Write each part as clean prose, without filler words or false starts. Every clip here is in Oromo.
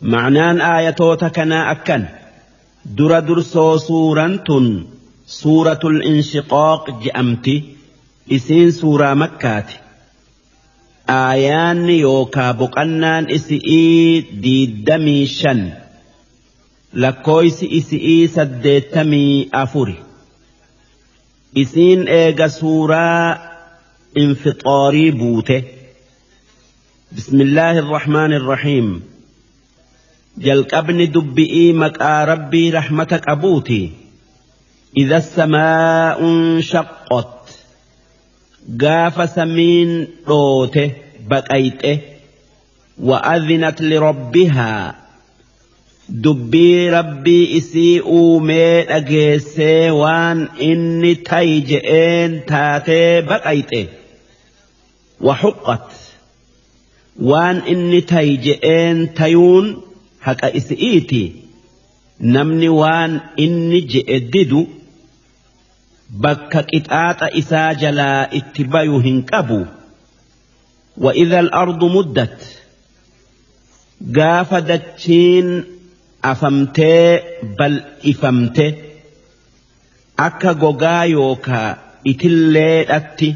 Ma'naan aayatoota kanaa akkan dura dursoo suuraan tun suuratul inshiqaaq je'amti isiin suuraa makkaati. Aayaanni yookaa boqannaan isi'ii 25 lakkooysi isi'ii 84 isiin eega suuraa infixaarii buute. Bismillaahi irrahmaani irrahiim. Jalqabni dubbi'ii maqaa rabbii rahmata qabuuti. Idha samaa'un shaqqot gaafa samiin dhoote baqayxe wa adhinat lirabbihaa dubbii rabbii isii uumee dhageessee waan inni tayi je'een taatee baqayxe wa huqqat waan inni tayi je'een tayuun haqa isi'iiti namni waan inni je'e didu bakka qixaaxa isaa jalaa itti bayu hin qabu. Wa idha al-ardu muddat gaafa dachiin afamtee bal'ifamte akka gogaa yookaa itilleedhatti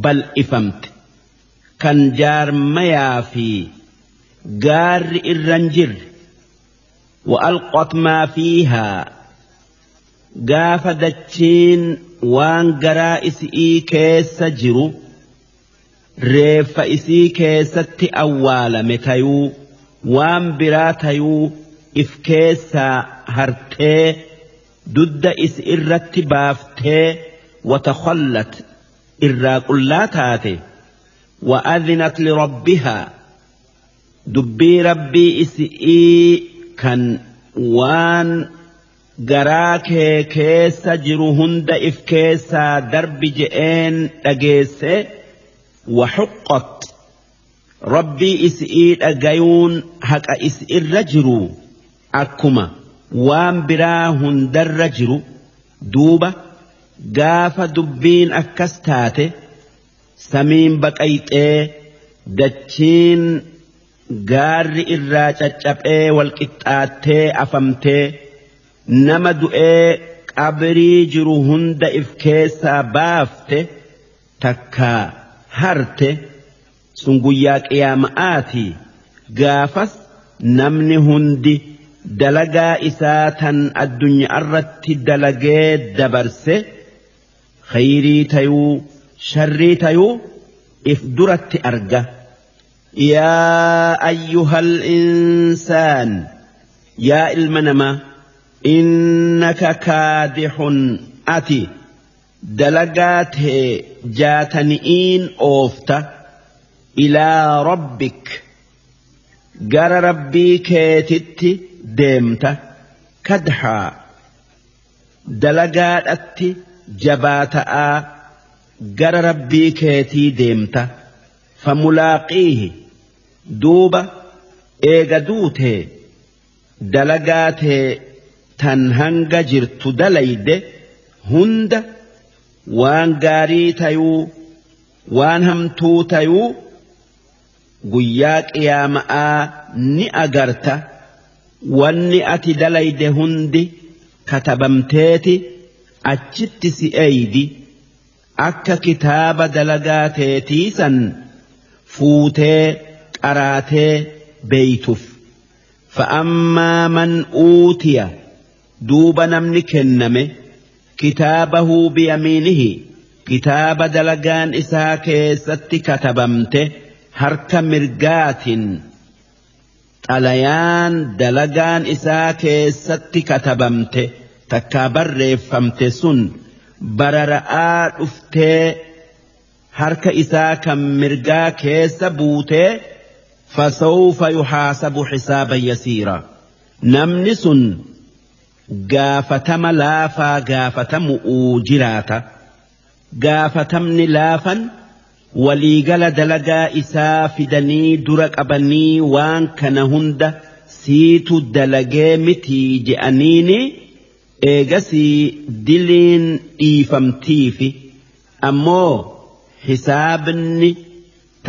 bal'ifamte kan jaarmayaa fi gaarri irra hin jirre. Wa alqat maa fiihaa gaafa dachiin waan garaa isi'ii keessa jiru reeffa isii keessatti awwaalame tayuu waan biraa tayuu if keessaa hartee dudda isi irratti baaftee watakhallat irraa qullaa taate wa adhinat lirabbihaa dubbii rabbii isi'ii kan waan garaa kee keessa jiru hunda if keessaa darbi je'een dhageesse wa huqqat rabbii isi'ii dhagayuun haqa isi irra jiru akkuma waan biraa hundarra jiru. Duuba gaafa dubbiin akkas taate samiin baqayxee dachiin gaarri irraa caccaphee walqixxaattee afamtee nama du'ee qabrii jiru hunda if keessaa baafte takkaa harte sun guyyaa qiyaama'aati. Gaafas namni hundi dalagaa isaa tan addunyaarratti dalagee dabarse khayrii tayuu sharrii tayuu if duratti arga. Yaa ayyuhal insaan yaa ilma namaa innaka kaadixun ati dalagaa tee jaatani'iin oofta ilaa rabbik gara rabbii keetitti deemta kadhaa dalagaadhatti jabaata'aa gara rabbii keetii deemta. Famulaaqiihi duuba eega duutee dalagaa tee tan hanga jirtu dalayde hunda waan gaarii tayuu waan hamtuu tayuu guyyaa qiyaama'aa ni agarta. Wanni ati dalayde hundi katabamteeti achitti si eeydi akka kitaaba dalagaa teetii san fuutee qaraatee beeytuf. Fa'ammaa man uutiya duuba namni kenname kitaabahu biyamiinihi kitaaba dalagaan isaa keessatti katabamte harka mirgaatiin xalayaan dalagaan isaa keessatti katabamte takkaa barreeffamte sun barara'aa dhuftee harka isaa kan mirgaa keessa buutee fasawfa yuhaasabu xisaaban yasiira namni sun gaafatama laafaa gaafatamu'uu jiraata. Gaafatamni laafan waliigala dalagaa isaa fidanii dura qabanii waan kana hunda siitu dalagee mitii je'aniini eegasii diliin dhiifamtiifi ammoo hisaabni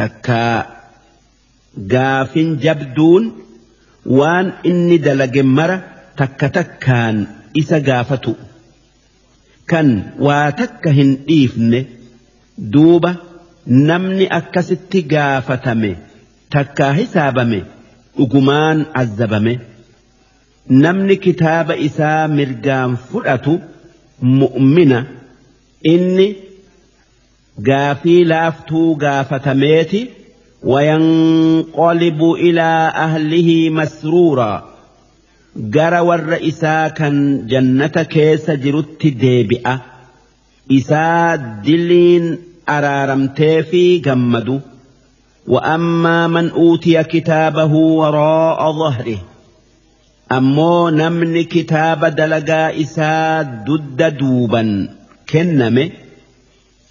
takkaa gaafin jabduun Waan inni dalage mara takka takkaan isa gaafatu. Kan waa takka hin dhiifne. Duuba namni akkasitti gaafatame takkaa hisaabame dhugumaan azzabame. Namni kitaaba isaa mirgaan fudhatu mu'mina. Inni gaafii laaftuu gaafatameeti. Wayanqalibu ilaa ahlihi masruuraa, gara warra isaa kan jannata keessa jirutti deebi'a. Isaa diliin araaramtee fi gammadu. Wa'ammaa man uutiya kitaabahu waraa'a dhahrihi, ammoo namni kitaaba dalagaa isaa dudda duuban kenname,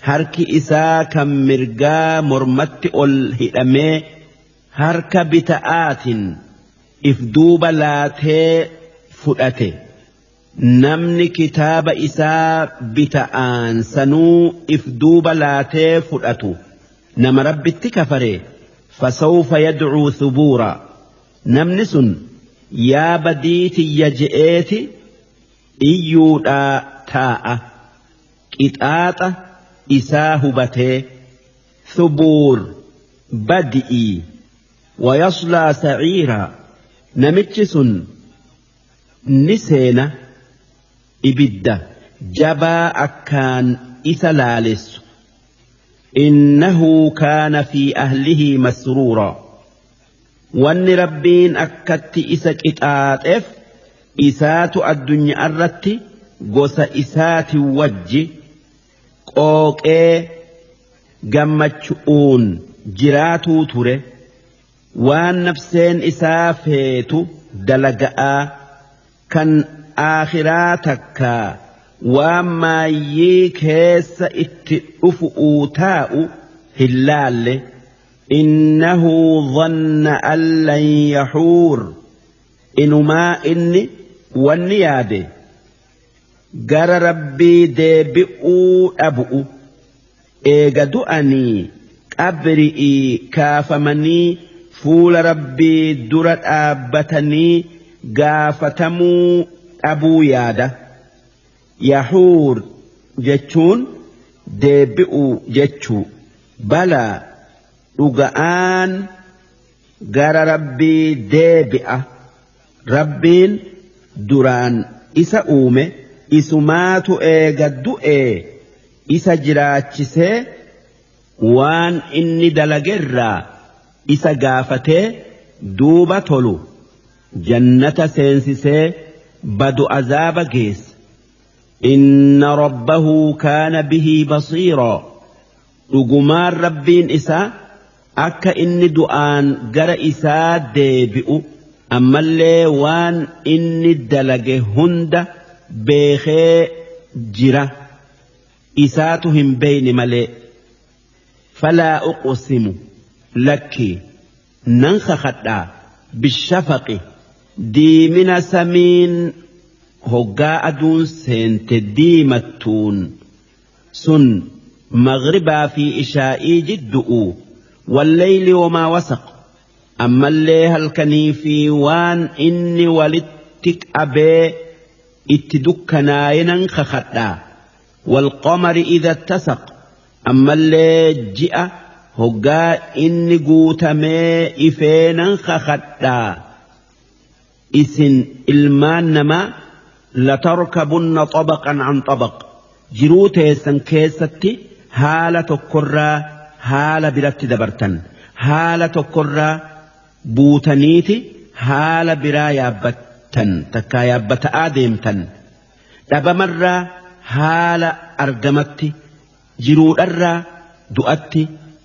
harki isaa kan mirgaa mormatti ol hidhamee harka bita'aatiin if duuba laatee fudhate. Namni kitaaba isaa bita'aan sanuu if duuba laatee fudhatu nama Rabbitti kafare. Fasawfa yad'uu thubuura, namni sun yaa badii tiyya je'eeti iyyuudhaa taa'a qixaaxa isaa hubatee. Thubuur badi'ii. Wayaslaa saciiraa, namichi sun ni seena ibidda jabaa akkaan isa laalessu. Innahu kaana fi ahlihi masruuraa, wanni Rabbiin akkatti isa qixaaxeef isaatu addunyaa irratti gosa isaati wajji qooqee gammachuun jiraatuu ture, waan nafseen isaa feetu dalaga'aa, kan aakhiraa takkaa waan maayyii keessa itti dhufu'uu taa'u hin laalle. Innahu dhanna an lan yahuur, inumaa inni wanni yaade gara Rabbii deebi'uu dhabu'u, eega du'anii qabri'ii kaafamanii fuula Rabbii dura dhaabbatanii gaafatamuu dhabuu yaada. Yahuur jechuun deebi'uu jechuu. Balaa, dhuga'aan gara Rabbii deebi'a. Rabbiin duraan isa uume isumaatu eega du'ee isa jiraachisee waan inni dalagerraa isa gaafatee, duuba tolu jannata seensisee badu azaaba geessa. Inna rabbahu kaana bihi basiiraa, dhugumaan Rabbiin isaa akka inni du'aan gara isaa deebi'u ammallee waan inni dalage hunda beekee jira, isaatu hin beeyne malee. Falaa uqsimu, lakki nan kakadhaa, bishafaqi, diimina samiin hoggaa aduun seente diimattuun sun maghribaa fi ishaa'ii jiddu'u. Walleyli wamaa wasaq, ammallee halkanii fi waan inni walitti qabee itti dukkanaaye nan kakadhaa. Walqamari idha ittasaq, ammallee ji'a hoggaa inni guutamee ifee nan kakadhaa. Isin ilmaan namaa, latarkabunna xabaqan an xabaq, jiruu teessan keessatti haala tokkorraa haala biratti dabartan, haala tokkorraa buutaniiti haala biraa yaabbattan takkaa yaabbata'aa deemtan, dhabamarraa haala argamatti, jiruudharraa du'atti,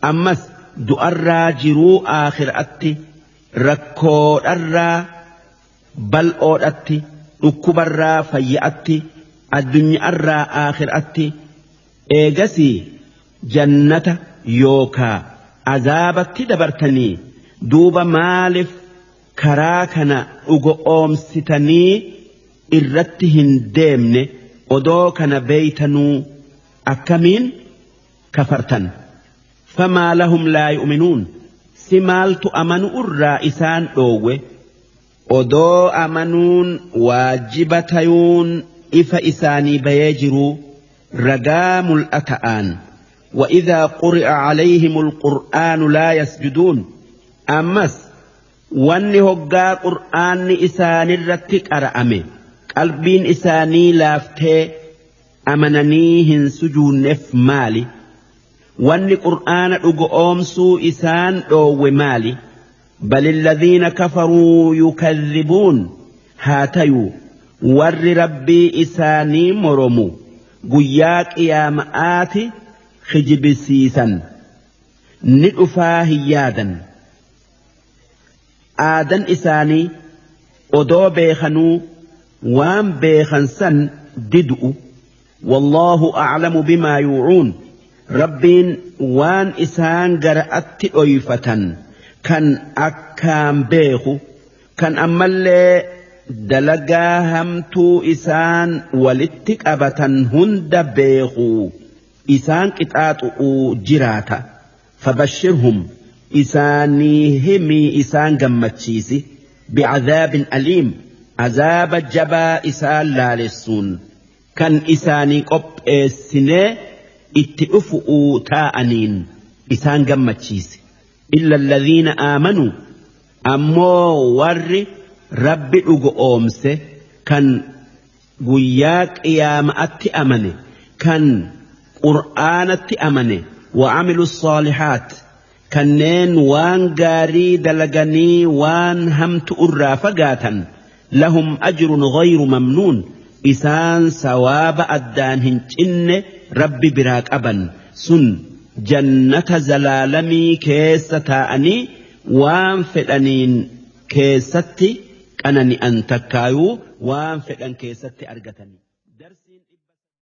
ammas du'arraa jiruu aakhiraatti, rakkoodharraa bal'oodhatti, dhukkubarraa fayya'atti, addunyaarraa aakhiraatti, eegasii jannata yookaa azaabatti dabartanii. Duuba maaliif karaa kana dhugo oomsitanii irratti hin deemne? Odoo kana beeytanuu akkamiin kafartan? Famaa lahum laa yu'minuun, si maaltu amanu irraa isaan dhoowwe? Odoo amanuun waajiba tayuun ifa isaanii bayee jiruu ragaa mul'ata'aan. وإذا قرئ عليهم القرآن لا يسجدون. أمس wanni hoggaa qur'aanni isaanirratti qara'ame qalbiin isaanii laaftee amananii hin sujuunneef maali? Wanni qur'aana dhugoomsuu isaan dhoowwe maali? بل الذين كفروا يكذبون. Haa tayuu warri rabbii isaanii moromu guyyaa qiyaama'aati kijibsiisan, ni dhufaa hin yaadan. Aadan isaanii odoo beekanuu waan beekan san didu'u. والله أعلم بما يوعون. Rabbiin waan isaan gara'atti dhoyfatan kan akkaan beeku, kan ammallee dalagaa hamtuu isaan walitti qabatan hunda beeku, isaan qixaaxu'uu jiraata. فبشرهم isaanii himii isaan gammachiisi بعذاب أليم azaaba jabaa isaan laalessuun kan isaanii qopheessinee itti dhufu'uu taa'aniin isaan gammachiisi. إلا الذين آمنوا ammoo warri rabbi dhugoomse, kan guyyaa qiyaama'atti amane, kan qur'aanatti amane, وعملوا الصالحات kanneen waan gaarii dalaganii waan hamtu irraa fagaatan, لهم أجر غير ممنون isaan sawaaba addaan hin cinne rabbi biraa qaban. Sun jannata zalaalamii keessa taa'anii waan fedhaniin keessatti qanani'an, takkaayuu waan fedhan keessatti argatanii.